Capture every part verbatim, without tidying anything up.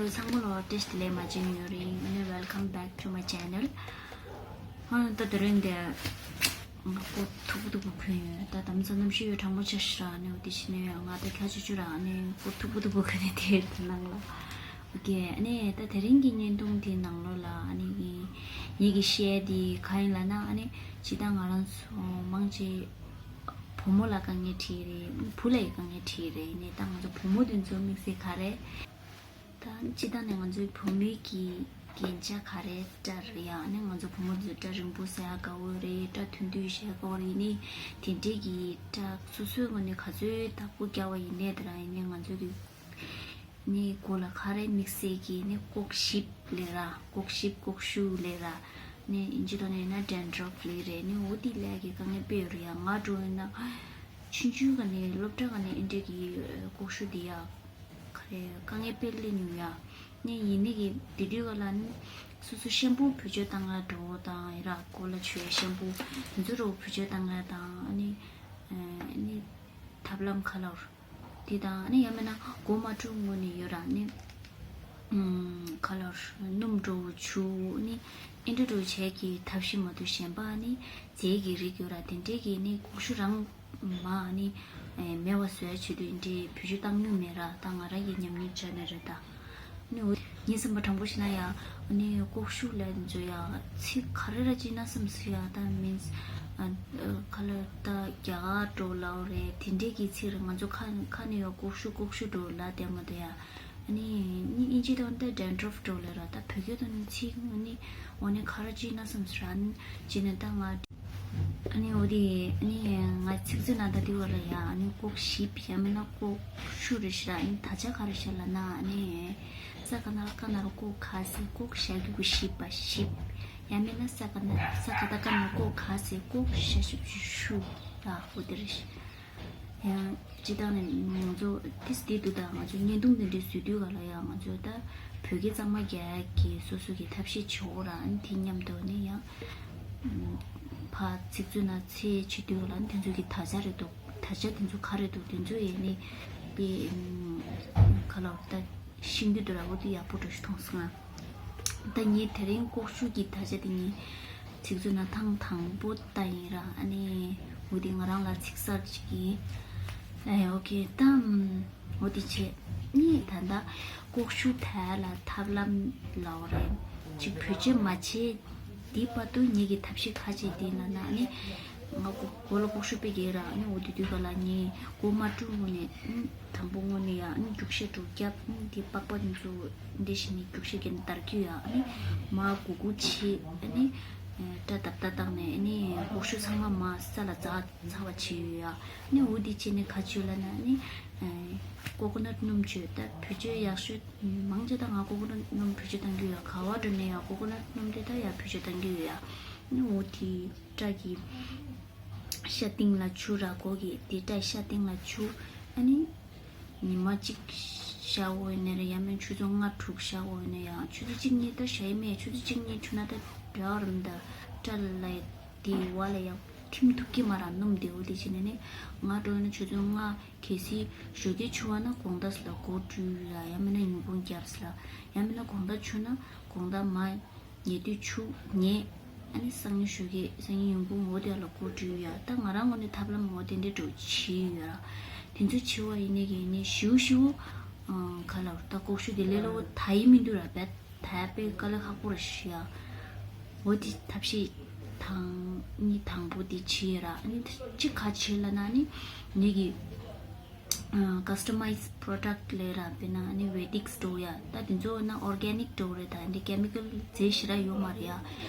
ཚང་མ་ལ་བཀྲ་ཤིས་བདེ་ལེགས། མ་བྱན་ཡོད་རིང་ཨ་ནི། Welcome back to my channel. ཨ་ད་དེ་རིང་འདི་ཨ་ཁོག་ཐུག་པོ་ཐུག་པོ་གོན་ཡོད། ད་དམ་ཚ་གནམ་གཤིས་ཡོད་གྲང་མོ་ཆགས་ཤག་ར། ཨ་ནི་འོ་དེ་བྱས་ནས་ང་ད་ཁ་ཆུ་ཆུ་ར། ཨ་ནི་ཁོག་ཐུག་པོ་ཐུག་པོ་གོན་ནས་དེ་དེ་ནང་ལ། ཨོ་ཀེ། ཨ་ནི་ད་དེ་རིང་གི་བརྙན་ཐུང་དེའི་ནང་ལོགས་ལ་ཨ་ནི་ངེད་ཀྱི་ཤེས་དེ་གང་ཡིན་ལབ་ན། ཨ་ནི་ཇི་ལྟར་ང་རང་ཚོ་མང་ཆེ་བུ་མོ་ལ་དཀའ་ངལ་འཕྲད་རེད། བུ་ལ་ཡི་དཀའ་ངལ་འཕྲད་རེད། ཨ་ནི་ད་ང་ཚོ་བུ་མོ་དེ་ཚོ་དམིགས་བསལ་ག་རེ། ད་སྤྱིར་བཏང་ནས་ང་ཚོའི་བུ་མོའི་གི་རྒྱན་ཆ་ག་རེ་སྐྲ་རེད་ཡ། ཨ་ནི་ང་ཚོ་བུ་མོ་དེ་ཚོ་སྐྲ་རིང་པོ་བཟོ་ཡ་དགའ་བོ་རེད། སྐྲ་ཐུང་ཐུང་བཟོ་ཡ་དགའ་བོ་རེད། ཨ་ནི་དེ་འདྲས་ཀྱི་སྐྲ་སོ་སོའི་ངོས་ནས་ག་ཚོད་བདག་པོ་རྒྱག་པ་ཡིན་ནའི་དེ་རང་ཡིན་ནའི་ང་ཚོ་གི་ནི་མགོ་ལ་ག་རེ་དམིགས་བསལ་གྱི་ནི་ལྐོག་ཞིབ་ལབ་ར། ལྐོག་ཞིབ་ལྐོག་ཤུ་ལབ་ར། ནི་ཨིན་ཇི་ཐོག་ནས་ཡིན་ན་ཌན་ཌོབ་ལབ་རེད། ནི་འོ་དེ་ལབ་ཀྱི་དཀའ་ངལ་དཔེ་ཡོད་རེད་ཡ། ང་འདྲ་བོ་ཡིན་ན་ཆུང་ཆུང་སྒང་ནས་སློབ་གྲྭ་སྒང་ནས་ཨེ་འདྲས་ཀྱི་ལྐོག་ཤུ་དེ་ཡ། ག་རེ་དཀའ་ངལ་དཔེ་སླེབས་མྱོང་ཡ། ནི་ཡིན་ནི་གི་དེ་དུས་ག་ལ་ནི་སོ་སོ་ཤམ་པུ་བེད་སྤྱོད་བཏང་ཡ་འདྲ་བོ་དང་ཡ་ར། མགོ་ལ་བྱུག་ཡ་ཤམ་པུ་དེ་ཚོ་འདྲ་བོ་བེད་སྤྱོད་བཏང་ཡ་དང་། ཨ་ནི་ཨ་ནི་ཐབས་ལམ་ག་ལ་རུ་དེ་དང་། ཨ་ནི་ཡང་མིན་ན་མགོ་མ་འཁྲུ་སྔོན་ནས་ཡོད་ར། ནི་ཨམ་ག་ལ་རུ་སྣུམ་འདྲ་བོ་བྱུག་ནི་ཨེ་འདྲ་འདྲ་བོ་བྱས་ཀྱི་ཐབས་ཤེས་མ་གཏོགས་གཞན་པ་ནི་རྫས་ཀྱི་རིགས་ཡོད་ར། དེ་འདྲས་ཀྱི་ནི་ལྐོག་ཤུ་རང་མ་ནི་མེད་པ་བཟོ་ཡ་ཆེད་དུ་ཨེ་འདྲས་བེད་སྤྱོད་བཏང་མྱོང་མེད་ར། ད་ང་རང་གི་ཉམས་མྱོང་བྱས་ནས་རེད་ད། ནི་འོ་ངའི་བསམ་པ་དྲང་པོ་བཤད་ན་ཡ། ནི་ལྐོག་ཤུ་ལབ་ཡ་དེ་ཚོ་ཡ་ཚིག་ག་རེ་ར་བྱས་ན་བསམ་སོང་ཡ། ད་མིན་ཨ་ག་ལ་ད་རྒྱ་གར་འདྲ་བོ་ལབ་རེད། དེ་འདྲས་ཀྱི་ཚིག་རེད། ང་ཚོ་ཁ་ཁ་ནས་ཡ་ལྐོག་ཤུ་ལྐོག་ཤུ་འདྲ་བོ་ལབ་བསྡད་མ་འདུག་ཡ། ནི་ནི་ཨིན་ཇི་ཐོག་ནས་ཌན་ཌོབ་འདྲ་བོ་ལབ་ར། ད་བོད་སྐད་ཐོག་ནས་ཚིག་ནི་འོ་ནི་ག་རེ་བྱས་ན་བསམ་སོང་ར། ནི་བྱས་ནས་ད་ང་ཨ་ནི་འོ་དེ་ཨ་ནི་ང་ཚིག་མཛོད་ནང་ད་དེ་བ་ལ་ཡ། ཨ་ནི་ལྐོག་ཞིབ་ཡང་མིན་ན་ལྐོག་ཤུ་རེད་ཤག་ར། ཨ་ནི་དག་ཆ་ག་རེ་ཤག་ལབ་ན། ཨ་ནི་ས་ག་ན་ཀ་ན་རོ་ལྐོག་ག་ས་ལྐོག་ཞ་གི་གུ་ཞིབ་པ་ཞིབ། ཡང་མིན་ན་ས་ག་ན་ས་ག་ད་ཀ་ན་ལྐོག་ག་ས་ལྐོག་ཞ་ཞབས་ཀྱུ་ཤུ་ལ་འོ་དེ་རེད་ཤག་ཡང་སྤྱིར་བཏང་ནས་ང་ཚོ་ཏིས་ཏི་འདུག་ད་ང་ཚོ་བརྙན་ཐུང་འདི་འདྲའི་བཟོ་དུས་ག་ལ་ཡང་ང་ཚོ་ད་བོད་སྐད་གཙང་མ་རྒྱག་གི་སོ་སོ་གི་ཐབས་ཤེས་བྱེད་འོ་ར། ཨ་ནི་དེ་མཉམ་དུ་ནི་ཡང་ཕ་ཚིག་མཛོད་ནང་ཚད་བྱེད་དུས་ག་ལ་ཨ་ནི་དེ་ཚོ་གི་དག་ཆ་རེད་འདུག་དག་ཆ་དེ་ཚོ་ག་རེ་འདུག་དེ་ཚོ་ཡས་ནི་དེ་ག་ལ་ད་ཤེས་རྒྱུ་འདུག་ར། འོ་དེ་ཡག་པོ་འདྲ་ཞིག་མཐོང་སོང་ང་། ད་ངས་དེ་རིང་ལྐོག་ཤུ་གི་དག་ཆ་དེ་ངས་ཚིག་མཛོད་ནང་ཐེངས་དང་པོ་ལྟ་ཡིན་ར། ཨ་ནི་འོ་དེ་ང་རང་ལ་ཚིག་གསར་ཅིག་ཡིན། ཨེ་ཨོ་ཀེ། ད་འོ་དེ་བྱས་ནི་ད་ལྟ་ལྐོག་ཤུ་དེ་ལ་ཐབས་ལམ་ལབ་རེད། ཅིག་བེད་སྤྱོད་མ་བྱས་དེ་བར་དུ་ངེད་ཀྱི་ཐབས་ཤེས་ག་བྱས་དེ་ལབ་ན། ཨ་ནི་ང་མགོ་མགོ་ལ་ལྐོག་ཤུ་དཔེ་རྒྱག་ར། ཨ་ནི་འོ་དེ་དུས་ག་ལ་ངས་མགོ་མ་འཁྲུ་སྔོན་ནས་དང་པོ་སྔོན་ནས་ཡ། ཨ་ནི་རྒྱུག་ཤ་འདྲ་བོ་བརྒྱབ། ཨ་ནི་དེ་པགས་པ་དེ་ཚོ་འདི་བྱས་ནས་རྒྱུག་ཤ་བརྒྱབ་ནས་འདར་གྱི་ཡོད་ཡ། ཨ་ནི་མར་སྒུར་སྒུར་བྱས། ཨ་ནི་སྐྲ་བཏབ་བཏབ་བཏང་ནས། ཨ་ནི་ལྐོག་ཤུ་ཚང་མ་མར་ས་ལ་འཛག་འཛག་པ་བྱས་ཡོད་ཡ། ཨ་ནི་འོ་འདི་བྱས་ནས་ག་བྱས་ལབ་ན། ཨ་ནི་ཀོ་ཀོ་ནཊ་སྣུམ་བྱས། ད་བེད་སྤྱོད་ཡག་ཤོས་མང་ཆེ་ད་ང་ཀོ་ཀོ་ནཊ་སྣུམ་བེད་སྤྱོད་བཏང་གི་ཡོད་ཡ། ག་བ་འགྲོ་ནས་ཡ་ཀོ་ཀོ་ནཊ་སྣུམ་དེ་ད་ཡ་བེད་སྤྱོད་བཏང་གི་ཡོད་ཡ། ཨ་ནི་འོ་དེ་སྐྲ་གི་ཤ་སྟེང་ལ་བྱུག་ར། མགོ་གི་དེ་སྐྲ་ཤ་སྟེང་ལ་བྱུག་ཨ་ནི་ཉི་མ་གཅིག་བཞག་འོ་ནས་ར། ཡང་མིན་ཆུ་ཚོད་ལྔ་དྲུག་བཞག་འོ་ནས་ཡང་ཆུ་ཚོད་གཅིག་གཉིས་ད་བཞག་ཡི་མེད། ཆུ་ཚོད་གཅིག་གཉིས་བྱུགས་ན་ད་འདྲ་བ་རམ་ད་སྐྲ་ལ་དེ་བ་ལ་ཡང་ཐིམ་ཐུབ་ཀྱི་མ་ར། སྣུམ་དེ་འོ་དེ་བྱས་ནས་ནི་ང་འགྲོ་ན་ཆུ་ཚོད་ལྔ། གལ་སྲིད་ཞོགས་ཀས་བྱུག་པ་ན་དགོང་དག་ལ་མགོ་བཀྲུས་ལ། ཡང་མིན་ན་ཉིན་གུང་རྒྱབ་ལ། ཡང་མིན་ན་དགོང་དག་བྱུགས་ན་དགོང་དག་མ་ཉལ་དུས་བྱུག་ཉལ། ཨ་ནི་སང་ཉིན་ཞོགས་ཀས་སང་ཉིན་ཉིན་གུང་འོ་དེ་ལ་མགོ་བཀྲུས་ཡ། ད་ང་རང་ངོས་ནས་ཐབས་ལམ་འོ་དེ་འདྲ་འདྲ་བོ་བྱས་ཡོད་ར། དེ་ཚོ་བྱས་པ་ཡིན་ནའི་གི་ནི་ཞིའུ་ཞིའུ་ག་ལ་ད་ལྐོག་ཤུ་དེ་ལས་སླ་བོ་ད་ཡིན་མི་འདུག་ར། བད་ད་དཔེ་དཀའ་ལས་ཁག་པོ་རེད་ཤག་ཡ། འོ་དེ་ཐབས་ཤེས་དང་ནི་དང་པོ་དེ་བྱས་ཡོད་ར། ཨ་ནི་གཅིག་ག་བྱས་ལབ་ན་ནི་ངེད་ཀྱི་ཨ་ཀ་སི་ཊ་མའི་ཛི་པོ་རོ་ཌག་ཊི་ལབ་ར། དཔེར་ན་ཨ་ནི་ཝེ་ཌིག་སི་འདྲ་བོ་ཡ། ད་དེ་ཚོ་ན་ཨོར་གེ་ནིག་འདྲ་བོ་རེད། ད་འདི་ཀེ་མི་ཀལ་རྫས་ཞེ་དྲག་ཡོད་མ་རེད་ཡ། ཨ་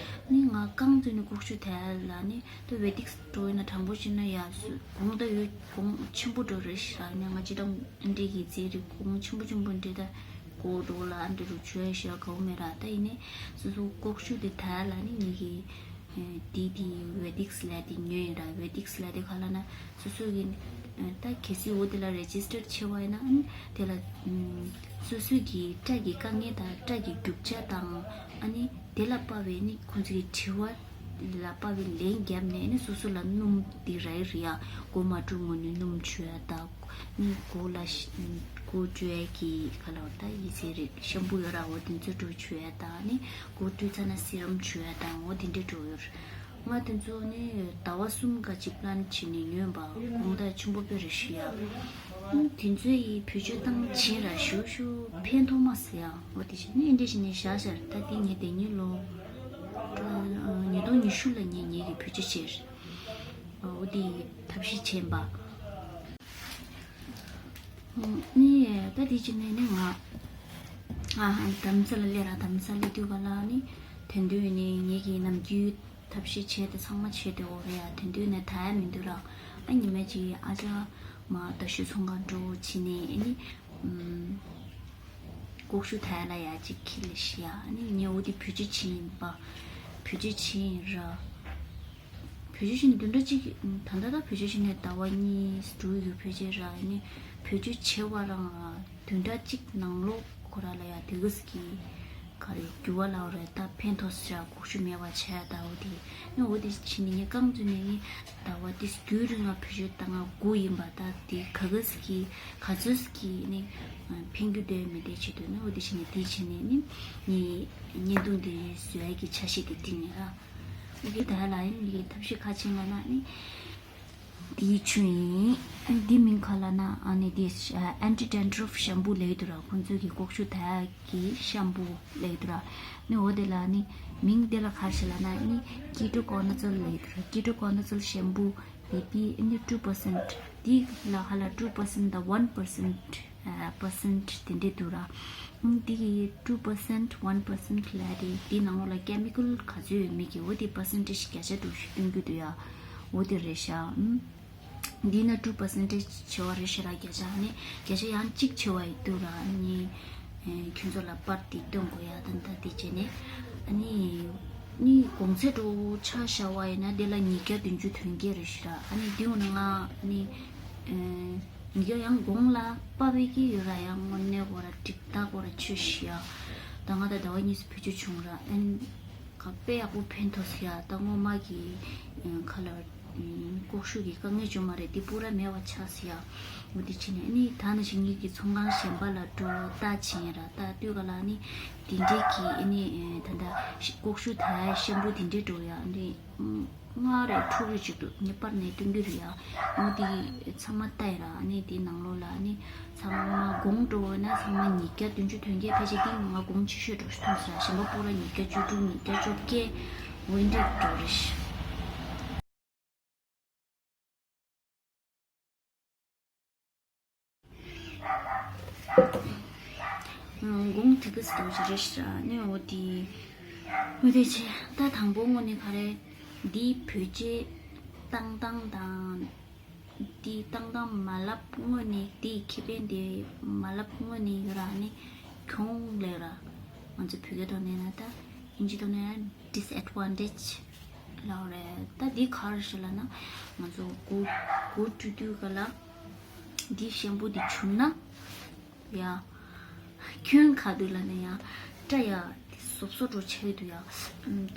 ནི་ང་རྐང་བཙུགས་ནས་ལྐོག་ཤུ་དེ་ལ་ནི་ད་ཝེ་ཌིག་སི་འདྲ་བོ་ཡིན་ན་དྲང་པོ་བཤད་ན་ཡ་གོང་ད་ཡོད། གོང་ཆེན་པོ་འདྲ་བོ་རེད་ཤག་ར། ཨ་ནི་ང་སྤྱིར་བཏང་འདི་གི་རྫས་རིགས་གོང་ཆེན་པོ་ཆེན་པོ་འདི་ད་མགོ་འདྲ་བོ་ལ་ཨ་འདྲ་འདྲ་བོ་བྱུག་ཡ་ཞེ་དྲག་དགའ་བོ་མེད་ར། ད་ཡིན་ནའི་སོ་སོ་ལྐོག་ཤུ་དེ་དེ་ལ་ནི་ངེད་ཀྱི་དེ་དེ་ཝེ་ཌིག་སི་ལབ་དེ་ཉོས་ཡིན་ར། ཝེ་ཌིག་སི་ལབ་དེ་ག་ལབ་ན་སོ་སོ་གི་ད་གལ་སྲིད་འོ་དེ་ལ་རེ་ཇི་སི་ཊར་བྱས་པ་ཡིན་ན། ཨ་ནི་དེ་ལ་སོ་སོ་གི་སྐྲ་གི་དཀའ་ངལ་དང་སྐྲ་གི་རྒྱུག་ཆ་དང་། ཨ་ནི་དེ་ལ་དཔག་པའི་ནི་ཁོང་ཚོ་གི་དྲི་བ་ལ་དཔག་པའི་ལན་བརྒྱབ་ནས། ཨ་ནི་སོ་སོ་ལ་སྣུམ་དེ་རག་གི་རེད་ཡ། མགོ་མ་བཀྲུས་སྔོན་ནས་སྣུམ་བྱུག་ཡ་དང་། ནི་མགོ་ལ་ཤ་ གོས་བཀྲུ་ཡས་ཀྱི་ག་ལ་བ་ད་ཡི་ཚེ་རིགས་ཤམ་པུ་ཡོད་ར། འོ་དེ་ཚོ་བཀྲུ་བཅུག་ཡས་དང་ནི་གོས་བཀྲུས་ཚར་ན་སི་རམ་བཅུག་ཡས་དང་འོ་དེ་འདྲས་འགྲོ་ཡོད་ར། ང་དེ་ཚོ་ནི་ཟླ་བ་གསུམ་ག་གཅིག་པླན་བྱས་ནས་ཉོས་པ་དགོང་དག་ཆུན་པོ་དཔེ་རེ་ཞུ་ཡ། དེ་ཚོ་ཡི་བེད་སྤྱོད་བཏང་བྱས་ར་ཞུ་ཞུ་ཕན་ཐོགས་མ་སི་ཡ། འོ་དེ་བྱས་ནི་འདྲས་བྱས་ནས་བཞག་བཞག་ད་དེ་ངས་དེ་ཉིན་ལོ་ཉིས་སྟོང་ཉི་ཤུ་ལ་ངས་ངེད་ཀྱི་བེད་སྤྱོད་བྱས་ར། འོ་དེ་ཐབས་ཤེས་བྱས་པ། ནི་ད་དེ་ཅི་ནས་ནི་ང་ཨ་དྷ་རམ་ས་ལ་སླེབས་ར། དྷ་རམ་ས་ལ་སླེབས་དུས་ག་ལ་ནི་དེ་དུས་ནི་ངེད་ཀྱི་ནམ་རྒྱུན་ཐབས་ཤེས་བྱས་ཏེ་ཚང་མ་བྱས་ཏེ་འོ་རེད་ཡ། དེ་དུས་ནི་ད་ཡ་མི་འདུག་ར། ཨ་ཉི་མ་ཅིག་ཨ་ཅག་མ་རྡ་ཤོད་ཚོང་ཁང་འགྲོ་བྱས་ནས་ཨ་ནི་ཨུམ། ལྐོག་ཞུ་ད་ཡ་ལ་ཡ་ཅིག་ཁྱེར་ལ་ཤི་ཡ། ཨ་ནི་ངས་འོ་དེ་བེད་སྤྱོད་བྱས་ཡིན་པ། བེད་སྤྱོད་བྱས་ཡིན་ར། བེད་སྤྱོད་བྱས་ནས་བདུན་ཕྲག་གཅིག་ད་ལྟ་ད་བེད་སྤྱོད་བྱས་ནས་ཟླ་བ་གཉིས་དྲུག་ཡོད་ཕལ་ཆེར་ར། ཨ་ནི་བེད་སྤྱོད་བྱས་པ་རང་ལ་བདུན་ཕྲག་གཅིག་ནང་ལོགས་ཁོ་ར་ལ་ཡ་དེ་ག་ཟིག་གི་ག་རེ་འགྱུར་བ་ལ་འོ་རེད། ད་ཕན་ཐོགས་ཟེར་ཡ་ལྐོག་ཞུ་མེད་པ་བྱས་ཡ། ད་འོ་དེ་ནི་འོ་དེ་བྱས་ནས་ངས་རྐང་བཙུགས་ནས་ནི་ཟླ་བ་དེ་རྒྱུན་རིང་ལ་བེད་སྤྱོད་བཏང་ང་དགུ་ཡིན་པ། ད་དེ་ག་ག་ཟིག་གི་ག་ཚོད་ཟིག་གི་ནི་ཕན་རྒྱུ་འདོད་མི་འདོད་བྱེད་དུས་ནི་འོ་དེ་བྱས་ནས་དེ་བྱས་ནས་ནི་ངས་བརྙན་ཐུང་དེ་བཟོ་ཡ་གི་འཆར་གཞི་དེ་བཏིང་ནས་ར། འདི་ད་ལ་ཡིན་གྱི་ཐབས་ཤེས་ཁ་ཆེན་ལ་ན་ནི་དེའི་ཆུ་ཡིན། འདི་མིང་ག་ལ་ན་ཨ་ནི་དེ་ཨན་ཊི་ཌན་ཌྲབ་ཤམ་པུ་ལབ་འདུག་ར། ཁོང་ཚོས་ཀྱི་ལྐོག་ཞུ་ད་གི་ཤམ་པུ་ལབ་འདུག་ར། ནི་འོ་དེ་ལ་ནི་མིང་དེ་ལ་ག་ཞིག་ལ་ན་ནི་ཀི་ཊོ་ཀོ་ན་ཛོལ་ལབ་འདུག་ར། ཀི་ཊོ་ཀོ་ན་ཛོལ་ཤམ་པུ་བི་པི་ནི་two percent། དེ་ལ་ཧ་ལ་two percent དང་one percent ཨ་percent དེ་འདྲས་འདུག་ར། ཨང་དེ་གི་two percent one percent ལ་དེ་དེ་ནང་ལོགས་ལ་ཀེ་མི་ཀལ་ག་ཚོད་ཡོད་མེད་ཀྱི་འོ་དེ་percentage་བརྒྱ་ཆ་དྲུག་ཅུ་སྟོན་རྒྱུ་འདུག་ཡ། འོ་དེ་རེད་ཤག་ཨང་། འདི་ན་two percentage་བྱེ་བ་རེད་ཤག་ར། བརྒྱ་ཆ་ནི་བརྒྱ་ཆ་ཡང་གཅིག་བྱེ་བ་ཡི་འདུག་ར། ནི་ཨེ་ཁྱོད་ཚོ་ལ་པར་དེ་སྟོན་དགོས་ཡ། ད་ད་དེ་བྱས་ནས་ཨ་ནི་ནི་གོང་ཚད་འགྲོ་ཆ་བཞག་པ་ཡིན་ན་དེ་ལ་ཉིས་བརྒྱ་བདུན་ཅུ་དོན་བརྒྱད་རེད་ཤག་ར། ཨ་ནི་འདི་འོ་ན་ང་ནི་ཨེ། ཡང་ཡང་གོང་ལ་པ་བེ་ཀི་ཡོད་ར། ཡང་དངོས་གནས་གོ་ར་ཀྲིག་ད་གོ་ར་ཆུ་ཤི་ཡ། ད་ང་ད་ཟླ་བ་གཉིས་སུ་བེད་སྤྱོད་བྱུང་ར། ཨན་ག་དཔེ་ཡག་པོ་ཕན་ཐོགས་སི་ཡ། ད་སྔོན་མ་གི་ཁ་ལ་ལྐོག་ཤུ་གི་དཀའ་ངལ་བྱུང་མ་རེད། དེ་པུ་ར་མེད་པ་ཆགས་སི་ཡ། འོ་དེ་ཕྱིན་ནས་ཨ་ནི་ད་ནི་ཞིག་ངེད་ཀྱི་ཚོང་ཁང་གཞན་པ་ལ་འགྲོ་ལྟ་ཕྱིན་ར། ད་ལྟོས་ག་ལ་ནི་དེ་འདྲས་ཀྱི་ཨ་ནི་ད་ད་ལྐོག་ཤུ་ད་ཤམ་པུ་དེ་འདྲས་འགྲོ་ཡ་ཨ་ནི། ལྔ་རེ་དྲུག་རེ་ཅིག་འདུག་ངས་པར་ནས་སྟོན་གྱི་རེད་ཡ། འོ་དེ་ཚང་མ་ལྟ་ཡི་ར། ཨ་ནི་དེའི་ནང་ལོགས་ལ་ཨ་ནི་ཚང་མ་གོང་འགྲོ་འོ་ན་ཚང་མ་ཉིས་བརྒྱ་བདུན་ཅུ་དོན་བརྒྱད་ཕལ་ཆེར་དེ་ང་གོང་ཆེ་ཤོས་འགྲོ་ཞིག་མཐོང་སོང་ར། གཞན་པ་པུ་ར་ཉིས་བརྒྱ་བཅུ་དྲུག་ཉིས་བརྒྱ་བཅོ་བརྒྱད་འོ་འདྲས་འགྲོ་རེད་ཤག་གོང་དེ་ག་སི་དོ་ཅི་རེད་ཤག་ནི་འོ་དེ། འོ་དེ་ཆེ་ད་དང་པོ་དངོས་ནི་ག་རེ། འདིའི་བེད་སྤྱོད་བཏང་སྟངས་དང་། འདིའི་བཏང་སྟངས་མ་ལབ་དངོས་ནི་འདིའི་ཁེ་ཕན་དེ་མ་ལབ་དངོས་ནི་ཡོད་ར་ནི་གྱོང་ལས་ར། ང་ཚོ་བོད་སྐད་ཐོག་ནས་ན་ད་ཨིན་ཇི་ཐོག་ནས་ན་disadvantage་ལབ་རེད། ད་འདི་ག་རེ་ཞིག་ལབ་ན་ང་ཚོ་གོས་གོས་བཀྲུ་དུས་ག་ལ་འདིའི་ཤམ་པུ་འདི་བྱུགས་ན་ཡ། ཁྱོད་ག་དུས་ལ་ནི་ཡ། སྐྲ་ཡ། སོབ་སོབ་འགྲོ་ཆེ་འདུག་ཡ།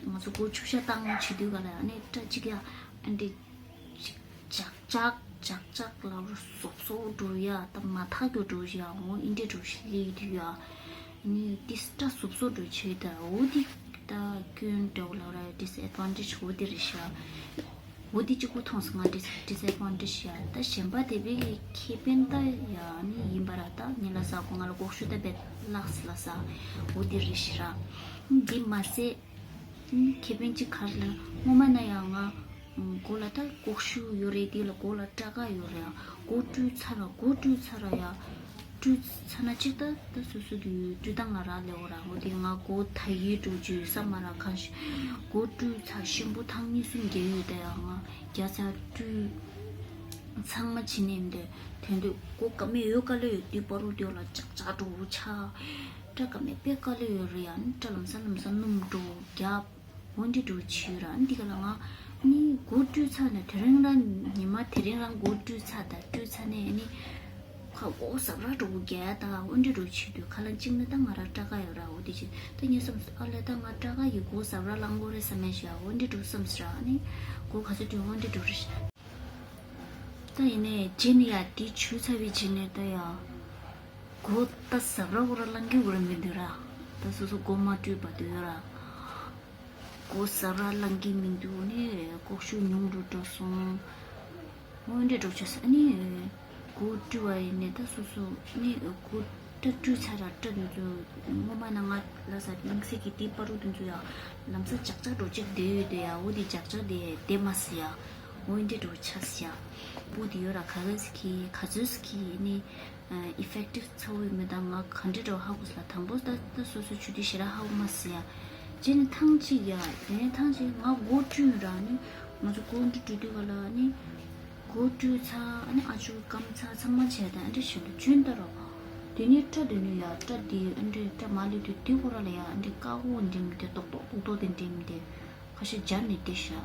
ང་ཚོ་གོ་ཆུ་ཤ་བཏང་བྱེད་དུས་ག་ལ་ཡ་ནི་སྐྲ་གཅིག་ཡ། ཨ་འདི། ཅག་ཅག་ཅག་ཅག་ལ་རུ་སོབ་སོབ་འགྲོ་ཡ། ད་མ་ཐག་གི་འགྲོ་ཡ། འོ་ཨིན་འདྲས་འགྲོ་ཞིག་ལས་དུས་ཡ། ནི་འདི་སྐྲ་སོབ་སོབ་འགྲོ་ཆེ་ད་འོ་འདི། ད་སྐྱོན་འདྲ་བོ་ལ་ར་disadvantage་འོ་འདི་རེད་ཤག་འོ་འདི་གཅིག་པུ་མཐོང་སོང་ང་། dis- disadvantage་ཡ། ད་གཞན་པ་དེ་བས་ཁེ་ཕན་ད་ཡ་ནི་ཡིན་པ་ར། ད་ཉིན་ལ་ཟ་གོ་ང་ལ་ལྐོག་ཤུ་ད་བེད་ལགས་ལ་ཟ། འོ་འདི་རེད་ཤི་ར། འདི་མ་ཟད་ཁེ་ཕན་གཅིག་ག་རེ་ལ་སྔོན་མ་ན་ཡ་ང་མགོ་ལ་ད་ལྐོག་ཤུ་ཡོད་རེད། དེ་ལ་མགོ་ལ་སྐྲ་དཀར་ཡོད་རེད། ཡ་མགོ་བཀྲུས་ཚར་ར་མགོ་བཀྲུས་ཚར་ར་ཡ། བཀྲུས་ཚར་ན་གཅིག་ད་ད་སོ་སོ་གི་བཀྲུས་སྟངས་ལ་རག་ལས་འོ་ར། འོ་དེ་ང་མགོ་ད་ཡི་འགྲོ་རྒྱུ་ཡོད་ས་མ་ར། གང་ཞིག་མགོ་བཀྲུས་ཚར་ཤམ་པུ་ཐང་གཉིས་གསུམ་བརྒྱབ་ཡོད་ད་ཡ། ང་བརྒྱབ་ཚར་བཀྲུས་ཚང་མ་བྱིན་ནས་འདི་དོན་དུ་མགོ་དཀར་མེ་ཡོད་དཀའ་ལས་ཡོད་དུས་པ་རུ་དེ་ལ་ཅག་ཅག་འགྲོ་ཆ། སྐྲ་དཀར་མེ་དཔེ་དཀའ་ལས་ཡོད་རེད་ཡ། སྐྲ་ལམ་སང་ལམ་སང་སྣུམ་འགྲོ་རྒྱབ། འོ་འདི་འགྲོ་བྱེད་ར། འདི་ག་ལ་ང་ནི་མགོ་བཀྲུས་ཚར་ནས་དེ་རིང་རང་ཉི་མ་དེ་རིང་རང་མགོ་བཀྲུས་ཚར་ད་བཀྲུས་ཚར་ནས་ནི་ཁ་མགོ་ཟབ་ར་འགྲོ་རྒྱ་ད་འོ་འདི་འགྲོ་བྱེད་དུས་ཁ་ལ་གཅིག་ནི་ད་ང་ར་སྐྲ་དཀར་ཡོད་ར། འོ་འདི་བྱེད་ད་ངས་བསམ་སོང་། ཨ་ལས་ད་ང་སྐྲ་དཀར་གི་མགོ་ཟབ་ར་ལང་དགོས་རེད་བསམ་མེད་ཤག་འོ་འདི་འགྲོ་བསམ་སོང་ར། ནི་མགོ་ག་ཚོད་བཀྲུས་འོ་འདི་འགྲོ་རེད་ཤག་ད་ཡིན་ནས་རྗེས་ནི་ཡ་འདི་བྱུགས་ཚར་བའི་རྗེས་ནས་ད་ཡ། མགོ་ད་ཟབ་ར་འོ་ར་ལང་གི་འོ་ར་མི་འདུག་ར། ད་སོ་སོ་མགོ་མ་བཀྲུས་པ་འདུག་ཡོད་ར། མགོ་ཟབ་ར་ལང་གི་མི་འདུག་ནི་ལྐོག་ཤུ་ཉུང་རུ་འགྲོ་སོང་། འོ་འདྲས་འགྲོ་ཆ་ས་ནི། མགོ་བཀྲུས་པ་ཡིན་ནས་ད་སོ་སོ་ནི་མགོ་སྐྲ་བཀྲུས་ཚར་ར་སྐྲ་འདི་ཚོ་སྔོན་མ་ན་ང་ལ་ས་དམིགས་བསལ་གྱི་དེའི་པར་རུ་འདི་ཚོ་ཡ་ལམ་སང་ཇག་ཇག་འགྲོ་ཅིག་བསྡད་ཡོད་དེ་ཡ། འོ་དེ་ཇག་ཇག་དེ་བསྡད་མ་སི་ཡ། འོ་འདྲས་འགྲོ་ཆ་སི་ཡ། སྤུ་དེ་ཡོད་ར་ག་ག་ཟིག་གི་ག་ཚོད་ཟིག་གི་ནི་ཨི་ཕེག་ཊིབ་ཚ་བོ་ཡོད་མེད་ད་ང་ག་འདྲས་འགྲོ་ཧ་གོ་སི་ལ། དང་པོ་ད་ད་སོ་སོ་ཆུ་དེ་ཞེ་ར་ཧ་གོ་མ་སི་ཡ། རྗེས་ནས་ཐེངས་གཅིག་ཡ། དེ་ནས་ཐེངས་གཅིག་ང་མགོ་བཀྲུས་ར་ནི་ང་ཚོ་མགོ་འདི་བཀྲུས་དུས་ག་ལ་ནི། མགོ་བཀྲུས་ཚར་ཨ་ནི་ཨ་ཅུ་སྐམ་ཚར་ཚང་མ་བྱས་ད་ཨ་འདྲས་ཞིག་ལ་བྱོན་ད་རོ། དེ་ནས་སྐྲ་དེ་ནས་ཡ་སྐྲ་དེ་ཨ་འདྲས་སྐྲ་མ་ལུས་དུས་དེ་ཁོ་ར་ལ་ཡ་ཨ་འདྲས་ཀ་ཁོ་འདྲས་མི་དེ་ཏོག་ཏོག་ཏོག་ཏོག་དེ་འདྲས་མི་དེ། ཁ་ཤས་སྦྱར་ནས་བསྡད་ཤག་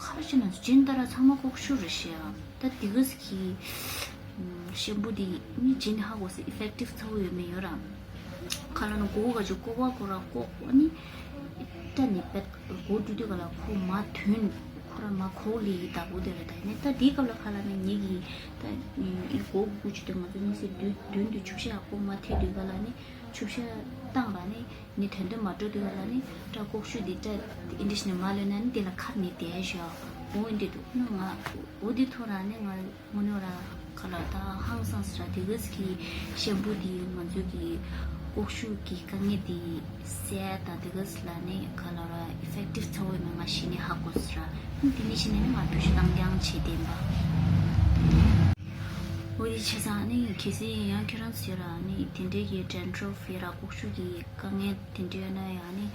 ཁར་ཕྱིན་ན་ཚོ་སྦྱིན་བདག་ར་ཚང་མ་ལྐོག་ཤུ་རེད་ཤག་ད་དེ་ག་ཟིག་གི་ཤེམ་པུ་དེ་ནི་སྦྱིན་ཧ་གོ་སི་ཨི་ཕེག་ཊིབ་ཚ་བོ་ཡོད་མེད་ཡོད་ར། ཁ་ལ་ན་མགོ་བོ་ག་ཅིག་ལྐོག་པ་ཁོ་ར་ལྐོག་ཨ་ནི་སྐྲ་ནི་པད་མགོ་བཀྲུས་དུས་ག་ལ་ཁོ་མ་ཐོན། ཁོ་ར་མ་ཁོག་ལི་ཡི་ད་གོ་དེ་ར། ད་ནི་ད་དེའི་སྐབས་ལ་ཁ་ལ་ན་ཉིད་ཀྱི་ད་མགོ་བོ་གུ་ཅིག་དེ་ང་ཚོ་ནི་སི་མདུན་མདུན་དུ་ཆུ་བཤལ་ཡག་པོ་མ་ཐེབས་དུས་ག་ལ་ནི་ཆུ་བཤལ་བཏང་ར་ནི། ནི་དོན་དུ་མ་འགྲོ་དུས་ལ་ནི་སྐྲ་ལྐོག་ཤུ་འདི་སྐྲ་ཨིན་ཌི་ཤི་ནི་མ་ལོན་ན་ནི་དེ་ལ་ཁར་ནི་དེ་ཞོ་འོ་འདི་འདུག་ནི་ང་འོ་འདི་ཐོ་ར་ནི་ང་ངོ་ནོ་ར་ཁ་ལ་ད་ཧང་སངས་སི་ར་དེ་ག་ཟིག་གི་ཤེམ་པུ་འདི་ང་ཚོ་གི་ལྐོག་ཤུ་གི་དཀའ་ངལ་འདི་སེལ་ད་དེ་ག་ཟིག་ལ་ནི་ཁ་ལ་ར་ཨི་ཕེག་ཊིབ་ཚ་བོ་ཡིན་ན་ང་ཤི་ནི་ཧ་གོ་སི་ར། ནི་དེ་ནི་ཤི་ནི་ནི་ང་བུ་ཤི་བཏང་རྐྱང་བྱེད་བསྟན་པ། འོ་དེ་བྱས་ཙང་ནི་གལ་སྲིད་ཡང་ཁྱེད་རང་ཚོ་ཡོད་ར་ནི་དེ་འདྲའི་གི་ཌན་ཌ་རོཕ་ཡོད་ར་ལྐོག་ཤུ་གི་དཀའ་ངལ་དེ་འདྲ་ཡོད་ན་ཡང་ནི་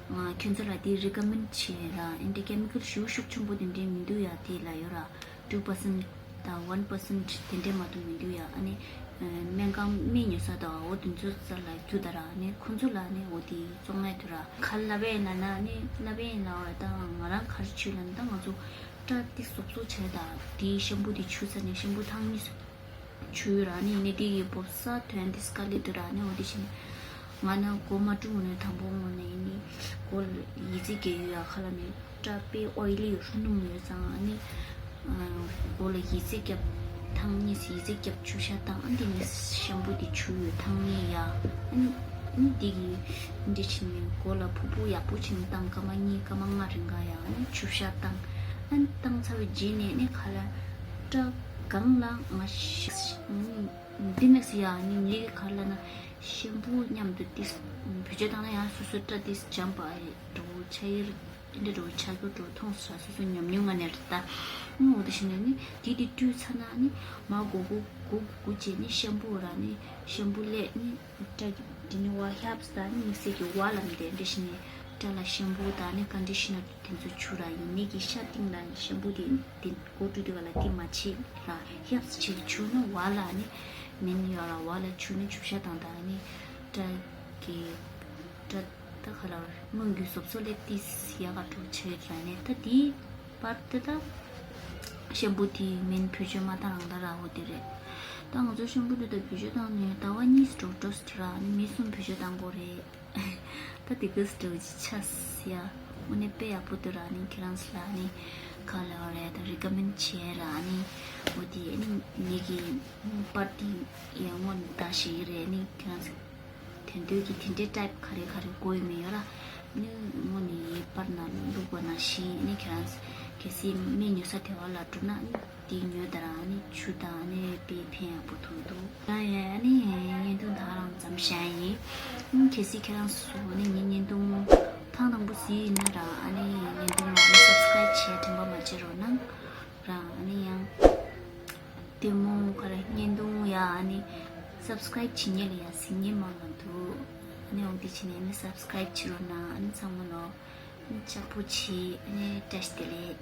ང་ཁྱོད་ཚོ་ལ་དེ་རི་ཀ་མེན་ཌ་བྱེད་ར། ཨེ་འདྲ་ཀེ་མི་ཀལ་ཞེ་པོ་ཤུགས་ཆེན་པོ་དེ་འདྲ་མི་འདུག་ཡ། དེ་ལ་ཡོད་ར་ཊུ་པར་སེན་ཊི་དང་ཝན་པར་སེན་ཊི་དེ་འདྲ་མ་གཏོགས་མི་འདུག་ཡ། ཨ་ནི་སྨན་ཁང་སྨན་ཉོ་ས་དང་འོ་དེ་ཚོ་རྩ་ལ་རྒྱུ་ད་ར། ཨ་ནི་ཁོང་ཚོ་ལ་ནི་འོ་དེ་བཙོང་ཡ་དུ་ར། ག་ལབ་ཡིན་ལ་ན་ནི་ལབ་ཡིན་ལ་བ་ད་ང་རང་ག་རེ་བྱུས་ལ་ནི་ད་ང་ཚོ་སྐྲ་དེ་གསོ་གསོ་བྱས་ད་དེའི་ཤེམ་པུ་དེ་བྱུགས་ཚར་ནས་ཤེམ་པུ་ཐེངས་གཉིས་བྱུགས་ཡོད་ར། ནི་ནི་དེ་གི་བོབ་ས་ཐོན་དེ་སྐ་ལེ་དུ་ར། ནི་འོ་དེ་བཞིན་ང་ནི་མགོ་མ་བཀྲུ་ངོ་ནས་དང་པོ་ངོ་ནས་ནི་མགོ་ལ་ཡི་ཙི་གེ་ཡོད་ཡ། ཁ་ལ་ནི་སྐྲ་དཔེ་ཨོའི་ལི་རུ་སྣུམ་ཡོད་ཙང་ནི་མགོ་ལ་ཡི་ཙི་རྒྱབ་ཐེངས་གཉིས་ཡི་ཙི་རྒྱབ་ཆུ་བཤལ་བཏང་། ཨ་འདི་ནི་ཤེམ་པུ་དེ་བྱུགས་ཡོད་ཐེངས་གཉིས་ཡ། ཨ་ནི་ཨ་ནི་དེ་གི་འདི་བྱས་ནས་མགོ་ལ་ཕུར་བུ་ཡག་པོ་བྱས་ནས་བཏང་། སྐར་མ་གཉིས་སྐར་མ་ལྔ་རིང་ག་ཡ། ཨ་ནི་ཆུ་བཤལ་བཏང་། ཨ་ནི་བཏང་ཚར་བའི་རྗེས་ནས་ནི་ཁ་ལ་སྐྲ་གང་ལ་ང་ཤི་འདི་ནི་སི་ཡ། ཨ་ནི་ལི་ག་ལ་ན་ཤེམ་པུ་མཉམ་དུ་ཏིས་བེད་སྤྱོད་བཏང་ན་ཡང་སོ་སོའི་སྐྲ་ཏིས་འཇམ་པ་འགྲོ་ཆ་ཡིར། འདི་འགྲོ་ཆ་རྒྱུ་འགྲོ་མཐོང་ས་སོ་སོ་ཉམས་མྱོང་ང་ནས་རེད་ད། ཨང་འོ་དེ་བཞིན་ནས་ནི་དེ་དེ་བཀྲུས་ཚར་ན་ནི་མ་གོ་གོ་གོ་གོ་བྱས་ནི་ཤེམ་པུ་ར་ནི་ཤེམ་པུ་ལས་ནི་སྐྲ་གི་དེ་ནི་བ་ཧེབ་སི་དང་ནི་མིག་སེ་གི་བ་ལ་མི་དེ་འདི་བཞིན་ནས་སྐྲ་ལ་ཤེམ་པུ་དང་ནི་ཀན་ཌི་ཤི་ནར་དེ་ཚོ་བྱུགས་ར་ཡིན་ནི་གི་ཤ་སྟེང་ལ་ཤེམ་པུ་དེ་དེ་གོ་བཀྲུས་དུས་ག་ལ་དེ་མ་བྱེད་ར་ཧེབ་སི་བྱེད་བྱུགས་ནི་བ་ལ་ནི་མིན་ཡོད་ར་བ་ལ་བྱུགས་ནི་ཆུ་བཤལ་བཏང་དང་ནི་སྐྲ་གི་སྐྲ། ད་ག་ལ་བར་སྔོན་གྱི་སོབ་སོ་ལེ་ཏིས་ཡག་ག་འགྲོ་ཆེ་ར་ནས་ད་དེའི་བར་དེ་ད་ཤེམ་པུ་དེ་མིན་བེད་སྤྱོད་མ་བཏང་རང་ད་ར་འོ་དེ་རེད། ད་ང་ཚོ་ཤེམ་པུ་དེ་ད་བེད་སྤྱོད་བཏང་ནས་ཟླ་བ་གཉིས་འགྲོ་འགྲོ་སི་ར་ནི་མི་གསུམ་བེད་སྤྱོད་བཏང་དགོས་རེད། ད་དེ་གི་སི་འགྲོ་ཅི་ཆ་སི་ཡ། འོ་ནས་དཔེ་ཡག་པོ་དེ་ར་ནི་ཁྱེད་རང་སི་ལ་ནི་ག་ལ་བ་རེད་ད་རི་ཀ་མེན་ཌི་བྱས་ར་ནི་འོ་དེ་ནི་ནི་གི་པར་དེ་ཡ་སྔོན་ད་ཞིག་རེད་ནི་ཁྱེད་རང་སི། དེ་འདོད་ཀྱི་དེ་འདྲའི་ཊའིབ་ག་རེ་ག་རེ་དགོས་ཡོད་མེད་ཡོད་ར། ནི་དངོས་ནི་པར་ནང་བླུགས་པ་ནང་བཞིན་ནི་ཁྱེད་རང་གལ་སྲིད་སྨན་ཉོ་ས་དེ་བ་ལ་འགྲོ་ན་ནི་དེ་ཉོས་དང་ནི་ཆུ་དང་ནི་དཔེ་ཕན་ཡག་པོ་ཐོགས་འདུག་ད་ཡ་ནི་བརྙན་ཐུང་ད་རང་ཙམ་བཞག་ཡིན། ནི་གལ་སྲིད་ཁྱེད་རང་ཚོ་ནི་ངའི་བརྙན་ཐུང་ཐེངས་དང་པོ་གཟིགས་ཡིན་ན་ར་ཨ་ནི་བརྙན་ཐུང་ལ་ནི་སབ་སི་ཀ་རའིབ་བྱས་དྲན་པ་མ་བརྗེད་རོགས་གནང་། ར་ཨ་ནི་ཡང་། དེ་མོ་ག་རེ་བརྙན་ཐུང་ཡ་ཨ་ནི་སབ་སི་ཀ་རའིབ་བྱེད་མཁན་ལ་ཡ་གཟིགས་མཁན་མང་མ་འདུག་ཨ་ནི་འོ་འདི་བྱས་ནས་ཨ་ནི་སབ་སི་ཀ་རའིབ་བྱེད་རོགས་གནང་། ཨ་ནི་ཚང་མ་ལོ་ཨ་ནི་ལྕགས་པོ་བྱེད། ཨ་ནི་བཀྲ་ཤིས་བདེ་ལེགས།